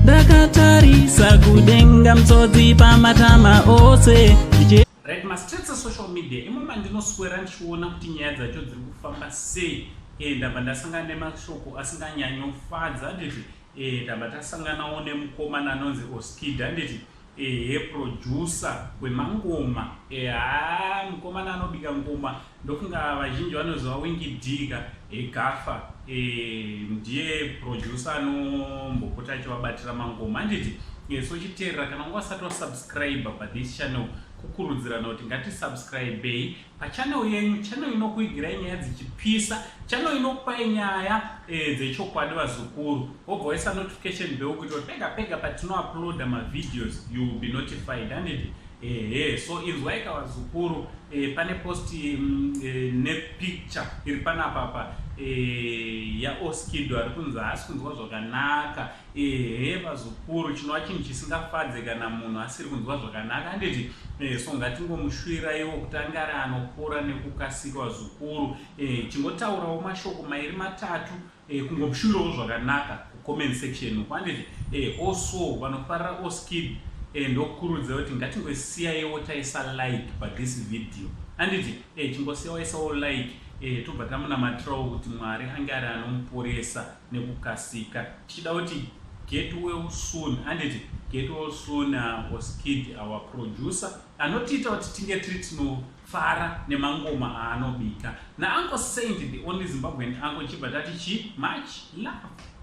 Ndakatarisa kudenga, mtsodzi pamatama ose. Right, mastreets esocial media imo mandinoswera ndichiona kuti nyaya dzacho dziri kufamba sei. Ndabva ndasangana nemashoko asinganyanyofadza, handiti? Ndabva tasanganawo nemukomana anonzi Oskid, handiti? Ehe, producer wemangoma. Haa, mukomana anobika ngoma, ndofunga vazhinji vanoziva Winky D ka, Gafa. Ndiye producer anombopota achivabatira mangoma, handiti? So chiteerera, kana unga usati wasubscribe pathis channel, kukurudzirana kuti ngatisubscribei pachannel yenyu, channel inokuigirai nyaya dzichipisa, channel inokupai nyaya dzechokwadi. Vazukuru, wobva waisa notification bell kuitira kuti pega pega patinouploada mavideos, you will be notified, handiti? Ehe, so inzwai ka vazukuru, pane post nepicture iri panapapa yaOskido ari kunzi haasi kunzwa zvakanaka. Ehe vazukuru, chinova chinhu chisingafadze kana munhu asiri kunzwa zvakanaka, handiti? So ngatingomushwiraiwo kuti ange ari anopora nekukasika. Vazukuru, chingotaurawo mashoko mairi matatu, kungomushwirawo zvakanaka kucomment section uko, handiti? Also vanofarira Oskid, ndokurudzira kuti ngatingosiyaiwo taisa like pathis video, handiti? Chingosiya waisawo like, tobva tamunamatirawo kuti Mwari ange ari anomuporesa nekukasika, tichida kuti get well soon, handiti? Get well soon, Oskid, our producer anotiita kuti tinge tiri tinofara nemangoma aanobika, naUncle Saint, the only Zimbabwean uncle. Chibva tati chi much love.